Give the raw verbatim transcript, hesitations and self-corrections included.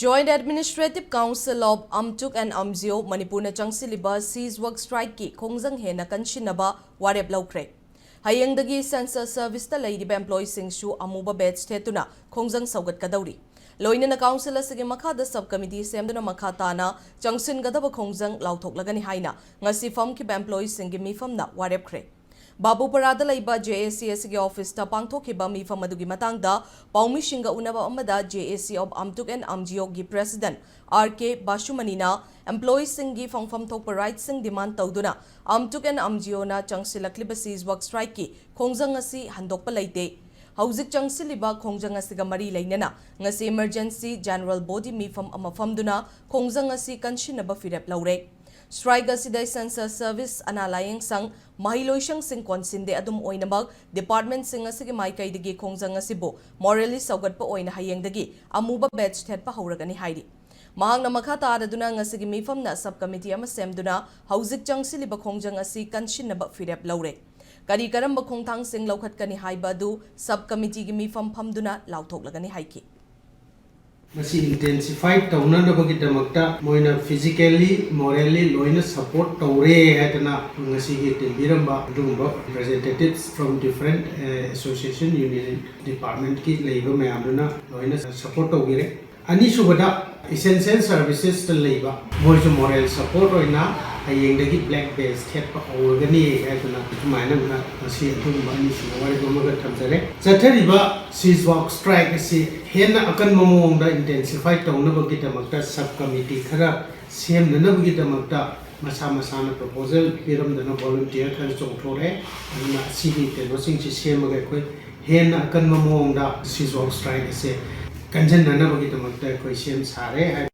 Joint Administrative Council of Amtuk and Amjio ꯃꯅꯤꯄꯨꯔꯅ ꯆꯪꯁꯤꯜꯂꯤꯕ cease work strikeꯀꯤ ꯈꯣꯡꯖꯪ ꯍꯦꯟꯅ ꯀꯟꯁꯤꯟꯅꯕ ꯋꯥꯔꯦꯞ ꯂꯧꯈ꯭ꯔꯦ꯫ ꯍꯌꯦꯡꯗꯒꯤ census serviceꯇ ꯂꯩꯔꯤꯕ employeeꯁꯤꯡꯁꯨ ꯑꯃꯨꯕ badge ꯊꯦꯠꯇꯨꯅ ꯈꯣꯡꯖꯪ ꯁꯧꯒꯠꯀꯗꯧꯔꯤ꯫ ꯂꯣꯏꯅꯅ council ꯑꯁꯤꯒꯤ ꯃꯈꯥꯗ sub committee ꯁꯦꯝꯗꯨꯅ ꯃꯈꯥ ꯇꯥꯅ ꯆꯪꯁꯤꯟꯒꯗꯕ ꯈꯣꯡꯖꯪ ꯂꯥꯎꯊꯣꯛꯂꯒꯅꯤ ꯍꯥꯏꯅ ꯉꯁꯤ ꯐꯝꯈꯤꯕ employeeꯁꯤꯡꯒꯤ ꯃꯤꯐꯝꯅ ꯋꯥꯔꯦꯞꯈ꯭ꯔꯦ꯫ ꯕꯥꯕꯨꯄꯥꯔꯥꯗ ꯂꯩꯕ JAC ꯑꯁꯤꯒꯤ officeꯇ ꯄꯥꯡꯊꯣꯛꯈꯤꯕ ꯃꯤꯐꯝ ꯑꯗꯨꯒꯤ ꯃꯇꯥꯡꯗ ꯄꯥꯎꯃꯤꯁꯤꯡꯒ ꯎꯅꯕ ꯑꯃꯗ JAC of Amtuk and Amjioꯒꯤ president R K ꯕꯥꯁꯨꯃꯅꯤꯅ employeeꯁꯤꯡꯒꯤ ꯐꯪꯐꯝ ꯊꯣꯛꯄ rightꯁꯤꯡ demand ꯇꯧꯗꯨꯅ Amtuk and Amjioꯅ ꯆꯪꯁꯤꯜꯂꯛꯂꯤꯕ cease work strikeꯀꯤ ꯈꯣꯡꯖꯪ ꯑꯁꯤ ꯍꯟꯗꯣꯛꯄ ꯂꯩꯇꯦ꯫ ꯍꯧꯖꯤꯛ ꯆꯪꯁꯤꯜꯂꯤꯕ ꯈꯣꯡꯖꯪ ꯑꯁꯤꯒ ꯃꯔꯤ ꯂꯩꯅꯅ ꯉꯁꯤ emergency general body ꯃꯤꯐꯝ ꯑꯃ ꯐꯝꯗꯨꯅ ꯈꯣꯡꯖꯪ ꯑꯁꯤ ꯀꯟꯁꯤꯟꯅꯕ ꯐꯤꯔꯦꯞ ꯂꯧꯔꯦ꯫ Strike ꯑꯁꯤꯗ census service, ꯑꯅꯥ ꯂꯥꯌꯦꯡ ꯁꯪ, ꯃꯍꯩꯂꯣꯏꯁꯪꯁꯤꯡ ꯀꯣꯟꯁꯤꯟꯗꯦ꯫ ꯑꯗꯨꯝ ꯑꯣꯏꯅꯃꯛ, departmentꯁꯤꯡ ꯑꯁꯤꯒꯤ ꯃꯥꯏꯀꯩꯗꯒꯤ ꯈꯣꯡꯖꯪ ꯑꯁꯤꯕꯨ morally ꯁꯧꯒꯠꯄ ꯑꯣꯏꯅ ꯍꯌꯦꯡꯗꯒꯤ ꯑꯃꯨꯕ badge ꯊꯦꯠꯄ ꯍꯧꯔꯒꯅꯤ ꯍꯥꯏꯔꯤ꯫ ꯃꯍꯥꯛꯅ ꯃꯈꯥ ꯇꯥꯔꯗꯨꯅ ꯉꯁꯤꯒꯤ ꯃꯤꯐꯝꯅ sub committee ꯑꯃ ꯁꯦꯝꯗꯨꯅ ꯍꯧꯖꯤꯛ ꯆꯪꯁꯤꯜꯂꯤꯕ ꯈꯣꯡꯖꯪ ꯑꯁꯤ ꯀꯟꯁꯤꯟꯅꯕ ꯐꯤꯔꯦꯞ ꯂꯧꯔꯦ꯫ ꯀꯔꯤ ꯀꯔꯝꯕ ꯈꯣꯡꯊꯥꯡꯁꯤꯡ ꯂꯧꯈꯠꯀꯅꯤ ꯍꯥꯏꯕ ꯑꯗꯨ sub committeeꯒꯤ ꯃꯤꯐꯝ ꯐꯝꯗꯨꯅ ꯂꯥꯎꯊꯣꯛꯂꯒꯅꯤ ꯍꯥꯏꯈꯤ꯫ ꯃꯁꯤ intensify ꯇꯧꯅꯅꯕꯒꯤꯗꯃꯛꯇ ꯃꯣꯏꯅ physically, morally ꯂꯣꯏꯅ support ꯇꯧꯔꯦ ꯍꯥꯏꯗꯅ ꯉꯁꯤꯒꯤ ꯇꯤꯟꯕꯤꯔꯝꯕ ꯑꯗꯨꯒꯨꯝꯕ representatives from different, A, association, union, departmentꯀꯤ ꯂꯩꯕ ꯃꯌꯥꯝꯗꯨꯅ ꯂꯣꯏꯅ support ꯇꯧꯕꯤꯔꯦ꯫ ꯑꯅꯤꯁꯨꯕꯗ, essential servicesꯇ ꯂꯩꯕ ꯃꯣꯏꯁꯨ moral support ꯑꯣꯏꯅ ꯍꯌꯦꯡꯗꯒꯤ black badge ꯊꯦꯠꯄ ꯍꯧꯔꯒꯅꯤ ꯍꯥꯏꯗꯨꯅ ꯑꯗꯨꯃꯥꯏꯅ ꯉ-, ꯉꯁꯤ ꯑꯗꯨꯒꯨꯝꯕ ꯑꯅꯤꯁꯨꯕ ꯋꯥꯔꯦꯞ ꯑꯃꯒ ꯊꯝꯖꯔꯦ꯫ ꯆꯠꯊꯔꯤꯕ cease work strike ꯑꯁꯤ ꯍꯦꯟꯅ ꯑꯀꯟꯕ ꯃꯑꯣꯡꯗ intensify ꯇꯧꯅꯕꯒꯤꯗꯃꯛꯇ sub committee ꯈꯔ ꯁꯦꯝꯅꯅꯕꯒꯤꯗꯃꯛꯇ ꯃꯁꯥ ꯃꯁꯥꯅ proposal ꯄꯤꯔꯝꯗꯅ volunteer ꯈꯔ ꯆꯣꯡꯊꯣꯔꯛꯑꯦ꯫ ꯑꯗꯨꯅ ꯑꯁꯤꯒꯤ ꯀꯩꯅꯣꯁꯤꯡꯁꯤ ꯁꯦꯝꯃꯒ ꯑꯩꯈꯣꯏ ꯍꯦꯟꯅ ꯑꯀꯟꯕ ꯃꯑꯣꯡꯗ cease work strike ꯑꯁꯦ ꯀꯟꯁꯤꯟꯅꯅꯕꯒꯤꯗꯃꯛꯇ ꯑꯩꯈꯣꯏ ꯁꯦꯝ ꯁꯥꯔꯦ ꯍꯥꯏ꯫